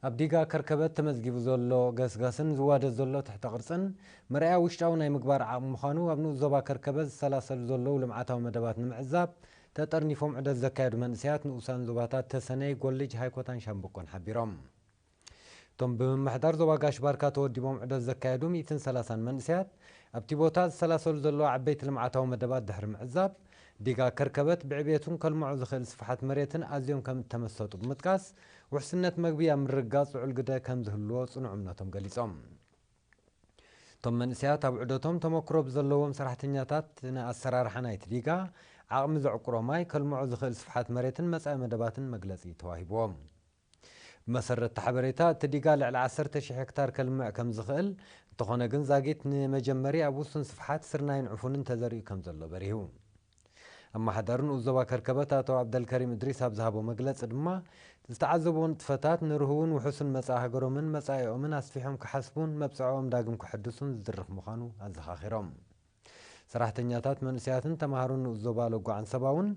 ኣብ ዲጋ ከርከበት ተመዝጊቡ ዘሎ ገስጋስን ዝዋደድ ዘሎ ትሕተ ቅርጽን መርኣያ ውሽጣዊ ናይ ምግባር ዓቕሚ ምዃኑ ኣብ ንኡስ ዞባ ከርከበት ዝሰላሰሉ ዘለዉ ልምዓታዊ መደባት ንምዕዛብ ተጠርኒፎም ዑደት ዘካየዱ መንእሰያት ንኡሳን ዞባታት ተሰነይ፣ ጎልጅ፣ ሃይኮታን ሻምበቆን ሓቢሮም። እቶም ብምምሕዳር ዞባ ጋሽ ባርካ ተወዲቦም ዑደት ዘካየዱ ሚእትን ሰላሳን መንእሰያት ኣብቲ ቦታ ዝሰላሰሉ ዘለዉ ዓበይቲ ልምዓታዊ መደባት ድሕሪ ምዕዛብ፣ ዲጋ ከርከበት ብዕብየቱን ከልምዖ ዝኽእል ስፍሓት መሬትን ኣዝዮም ከም እተመሰጡ ብምጥቃስ፣ ውሕስነት መግቢ ኣብ ምርግጋጽ ልዑል ግደ ከም ዝህልዎ ጽኑዕ እምነቶም ገሊጾም። እቶም መንእሰያት ኣብ ዑደቶም ተመክሮ ብዘለዎም ሰራሕተኛታት ንኣሰራርሓ ናይቲ ዲጋ፣ ዓቕሚ ዘዕቁሮ ማይ፣ ከልምዖ ዝኽእል ስፍሓት መሬትን መጻኢ መደባትን መግለጺ ተዋሂብዎም። ብመሰረት እቲ ሓበሬታ፣ እቲ ዲጋ ልዕሊ ዓሰርተ ሺሕ ሄክታር ከልምዕ ከም ዝኽእል፣ እንተኾነ ግን ዛጊት ንመጀመሪ ኣብ ውሱን ስፍሓት ስርናይን ዕፉንን ተዘሪኡ ከም ዘሎ በሪሁ። ኣመሓዳሪ ንኡስ ዞባ ከርከበት ኣቶ ዓብደልከሪም እድሪስ ኣብ ዝሃቦ መግለጺ ድማ፣ ዝተዓዘብዎ ንጥፈታት ንርህውን ውሑስን መጻኢ ሃገሮምን መጻኢኦምን ኣስፊሖም ክሓስቡን መብጽዖኦም ዳግም ከሐድሱን ዝድርኽ ምዃኑ ኣዘኻኺሮም። ሰራሕተኛታት፣ መንእሰያትን ተማሃሮን ንኡስ ዞባ ሎጎ ዓንሰባ እውን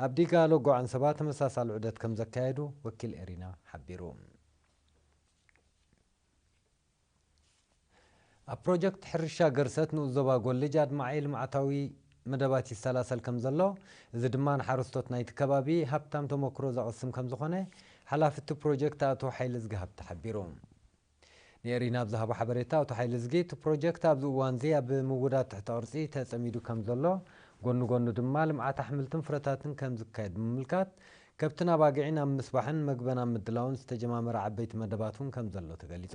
ኣብ ዲጋ ሎጎ ዓንሰባ ተመሳሳሊ ዑደት ከም ዘካየዱ ወኪል ኤሪና ሓቢሩ። ኣብ ፕሮጀክት ሕርሻ ገርሰት ንኡስ ዞባ ጎልጅ ኣድማዒ ልምዓታዊ መደባት ይሰላሰል ከም ዘሎ፣ እዚ ድማ ንሓረስቶት ናይቲ ከባቢ ሃብታም ተመክሮ ዘቕስም ከም ዝኾነ ሓላፊ እቲ ፕሮጀክት ኣቶ ሓይለዝጊ ሃብተ ሓቢሩ። ንኤሪና ኣብ ዝሃቦ ሓበሬታ ኣቶ ሓይለዝጊ፣ እቲ ፕሮጀክት ኣብዚ እዋንዚ ኣብ ምውዳድ ትሕተ ቅርጺ ተጸሚዱ ከም ዘሎ፣ ጎኒ ጎኒ ድማ ልምዓት ኣሕምልትን ፍረታትን ከም ዝካየድ ብምምልካት፣ ከብትን ኣባጊዕን ኣብ ምስባሕን መግበን ኣብ ምድላውን ዝተጀማመረ ዓበይቲ መደባት እውን ከም ዘሎ ተገሊጹ።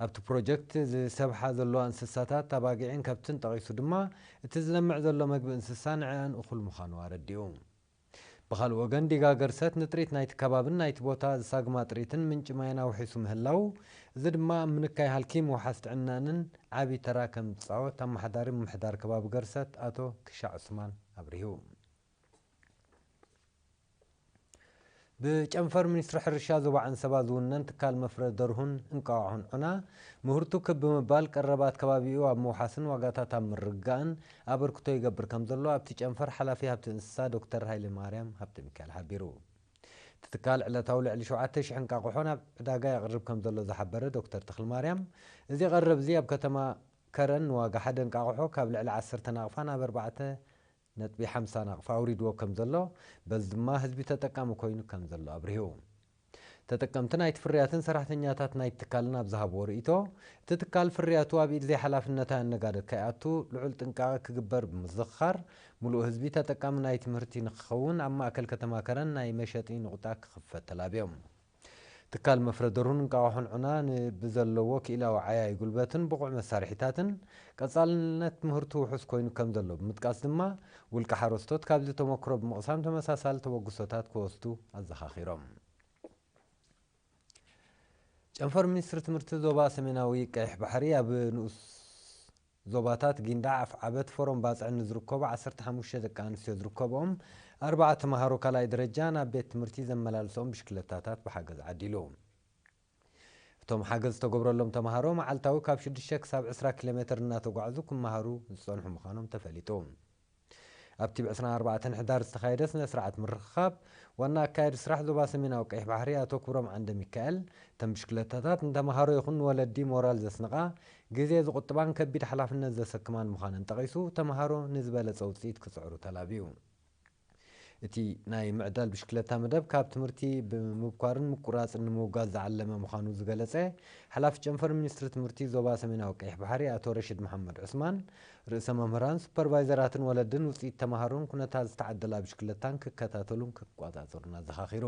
ኣብቲ ፕሮጀክት ዝሰብሓ ዘለዋ እንስሳታት ኣባጊዕን ከብትን ጠቒሱ ድማ፣ እቲ ዝለምዕ ዘሎ መግቢ እንስሳ ንዕኣን እኹል ምዃኑ ኣረዲኡ። ብኻልእ ወገን፣ ዲጋ ገርሰት ንጥሪት ናይቲ ከባብን ናይቲ ቦታ ዝሳግማ ጥሪትን ምንጪ ማይን ኣውሒሱ ምህላዉ፣ እዚ ድማ ኣብ ምንካይ ሃልኪ ምውሓስ ጥዕናንን ዓቢ ተራ ከም ዝጻወት ኣመሓዳሪ ምምሕዳር ከባቢ ገርሰት ኣቶ ክሻዕ ዑስማን ኣብሪሁ። ብጨንፈር ሚኒስትሪ ሕርሻ ዞባ ዓንሰባ ዝውነን ትካል መፍረ ደርሁን እንቋቑሖን ዑና፣ ምህርቱ ክብ ብምባል ቀረባት ከባቢኡ ኣብ ምውሓስን ዋጋታት ኣብ ምርግጋእን ኣበርክቶ ይገብር ከም ዘሎ ኣብቲ ጨንፈር ሓላፊ ሃብቲ እንስሳ ዶክተር ሃይለ ማርያም ሃብተ ሚካኤል ሓቢሩ። እቲ ትካል ዕለታዊ ልዕሊ ሸውዓተ ሺሕ እንቃቑሖ ናብ ዕዳጋ የቕርብ ከም ዘሎ ዝሓበረ ዶክተር ተኽለ ማርያም፣ እዚ ቀረብ እዚ ኣብ ከተማ ከረን ንዋጋ ሓደ እንቃቑሖ ካብ ልዕሊ ዓሰርተ ናቕፋ ናብ ኣርባዕተ ነጥቢ ሓምሳ ናቕፋ ኣውሪድዎ ከም ዘሎ፣ በዚ ድማ ህዝቢ ተጠቃሚ ኮይኑ ከም ዘሎ ኣብሪሁ። ተጠቀምቲ ናይቲ ፍርያትን ሰራሕተኛታት ናይቲ ትካልን ኣብ ዝሃብዎ ርእይቶ፣ እቲ ትካል ፍርያቱ ኣብ ኢድ ዘይሓላፍነታውያን ነጋዶ ከይኣቱ ልዑል ጥንቃቐ ክግበር ብምዝኽኻር፣ ምሉእ ህዝቢ ተጠቃሚ ናይቲ ምህርቲ ንክኸውን ኣብ ማእከል ከተማ ከረን ናይ መሸጢ ንቑጣ ክኽፈት ተላብዮም። ትካል መፍረ ደርሁን እንቃቑሖን ዑና ን-፣ ብዘለዎ ክኢላዊ ዓያዪ ጉልበትን ብቑዕ መሳርሒታትን ቀጻልነት ምህርቱ ውሑስ ኮይኑ ከም ዘሎ ብምጥቃስ ድማ፣ ውልቀ ሓረስቶት ካብዚ ተመክሮ ብምቕሳም ተመሳሳሊ ተበግሶታት ክወስዱ ኣዘኻኺሮም። ጨንፈር ሚኒስትሪ ትምህርቲ ዞባ ሰሜናዊ ቀይሕ ባሕሪ ኣብ ንኡስ ዞባታት ጊንዳዕ፣ ኣፍዓበት፣ ፎሮም ባጽዕን ንዝርከቡ ዓሰርተ ሓሙሽተ ደቂ ኣንስትዮ ዝርከብኦም ኣርባዕተ ተምሃሮ ካልኣይ ደረጃ ናብ ቤት ትምህርቲ ዘመላልስኦም ብሽክለታታት ብሓገዝ ዓዲሉ። እቶም ሓገዝ ዝተገብረሎም ተምሃሮ መዓልታዊ ካብ ሽዱሽተ ክሳብ ዕስራ ኪሎ ሜትር እናተጓዕዙ ክመሃሩ ዝጸንሑ ምዃኖም ተፈሊጡ። ኣብቲ ብ ዕስራን ኣርባዕተን ሕዳር ዝተኻየደ ስነ ስርዓት ምርኽኻብ፣ ዋና ኣካያዲ ስራሕ ዞባ ሰሜናዊ ቀይሕ ባሕሪ ኣቶ ክብሮም ዓንደ ሚካኤል፣ እተን ብሽክለታታት ንተምሃሮ ይኹን ንወለዲ ሞራል ዘስንቓ፣ ግዜ ዝቑጥባን ከቢድ ሓላፍነት ዘሰክማን ምዃነን ጠቒሱ፣ ተምሃሮ ንዝበለጸ ውጽኢት ክጽዕሩ ተላብዩ። እቲ ናይ ምዕዳል ብሽክለታ መደብ ካብ ትምህርቲ ብምብኳርን ምቁራጽን ንምውጋዝ ዝዓለመ ምዃኑ ዝገለጸ ሓላፊ ጨንፈር ሚኒስትሪ ትምህርቲ ዞባ ሰሜናዊ ቀይሕ ባሕሪ ኣቶ ረሽድ መሓመድ ዑስማን፣ ርእሰ መምህራን፣ ሱፐርቫይዘራትን ወለድን ውጽኢት ተምሃሮን ኩነታት ዝተዓደላ ብሽክለታን ክከታተሉን ክቆጻጸሩን ኣዘኻኺሩ።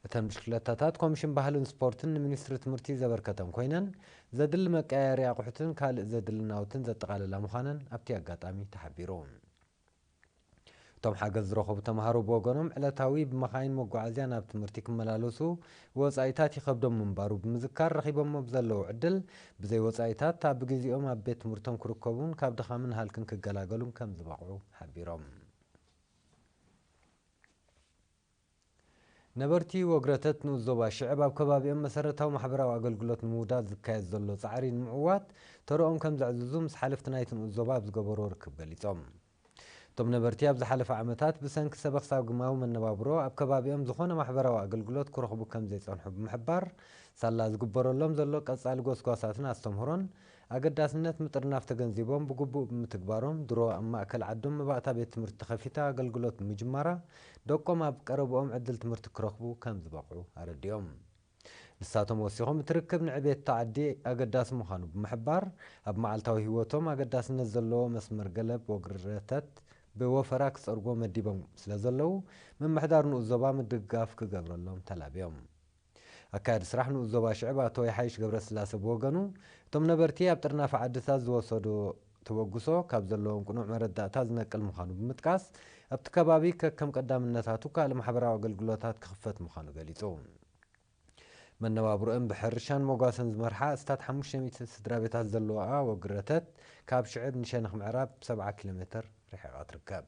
እተን ብሽክለታታት ኮሚሽን ባህልን ስፖርትን ንሚኒስትሪ ትምህርቲ ዘበርከተን ኮይነን፣ ዘድሊ መቀያየሪ ኣቑሑትን ካልእ ዘድሊ ናውትን ዘጠቓለላ ምዃነን ኣብቲ ኣጋጣሚ ተሓቢሩ። እቶም ሓገዝ ዝረኸቡ ተምሃሮ ብወገኖም፣ ዕለታዊ ብመኻይን መጓዓዝያ ናብ ትምህርቲ ክመላለሱ ወጻኢታት ይኸብዶም ምንባሩ ብምዝካር፣ ረኺቦሞ ብዘለዉ ዕድል ብዘይ ወጻኢታት ኣብ ግዜኦም ኣብ ቤት ትምህርቶም ክርከቡን ካብ ድኻምን ሃልክን ክገላገሉን ከም ዝበቕዑ ሓቢሮም። ነበርቲ ወግረተት ንኡስ ዞባ ሽዕብ ኣብ ከባቢኦም መሰረታዊ ማሕበራዊ ኣገልግሎት ንምውዳድ ዝካየድ ዘሎ ጻዕሪ ንምዕዋት ተርኦም ከም ዘዕዝዙ ምስ ሓለፍቲ ናይቲ ንኡስ ዞባ ኣብ ዝገበርዎ ርክብ ገሊጾም። እቶም ነበርቲ ኣብ ዝሓለፈ ዓመታት ብሰንኪ ሰበኽ ሳግማዊ መነባብሮ ኣብ ከባቢኦም ዝኾነ ማሕበራዊ ኣገልግሎት ክረኽቡ ከም ዘይጸንሑ ብምሕባር፣ ሳላ ዝግበረሎም ዘሎ ቀጻሊ ጎስጓሳትን ኣስተምህሮን ኣገዳስነት ምጥርናፍ ተገንዚቦም ብግቡእ ብምትግባሮም፣ ድሮ ኣብ ማእከል ዓዶም መባእታ ቤት ትምህርቲ ተኸፊታ ኣገልግሎት ብምጅማራ፣ ደቆም ኣብ ቀረብኦም ዕድል ትምህርቲ ክረኽቡ ከም ዝበቕዑ ኣረዲኦም። ንሳቶም ወሲኾም፣ እቲ ርክብ ንዕቤት እታ ዓዲ ኣገዳሲ ምዃኑ ብምሕባር፣ ኣብ መዓልታዊ ህይወቶም ኣገዳስነት ዘለዎ መስመር ገለብ ወግረተት ብወፈራ ክጸርጎ መዲቦም ስለ ዘለዉ፣ ምምሕዳር ንኡስ ዞባ ምድግጋፍ ክገብረሎም ተላብዮም። ኣካያዲ ስራሕ ንኡስ ዞባ ሽዕብ ኣቶ ይሓይሽ ገብረስላሴ ብወገኑ፣ እቶም ነበርቲ ኣብ ጥርናፈ ዓድታት ዝወሰዶ ተበግሶ ካብ ዘለዎም ቅኑዕ መረዳእታ ዝነቅል ምዃኑ ብምጥቃስ፣ ኣብቲ ከባቢ ከከም ቀዳምነታቱ ካልእ ማሕበራዊ ኣገልግሎታት ክኽፈት ምዃኑ ገሊጹ። መነባብሮኦም ብሕርሻን መጓሰን ዝመርሓ ኣስታት ሓሙሽተ ሚእቲ ስድራ ቤታት ዘለዋ ወግረተት፣ ካብ ሽዕብ ንሸነኽ ምዕራብ ሰብዓ ኪሎ ሜትር ርሒቓ ትርከብ።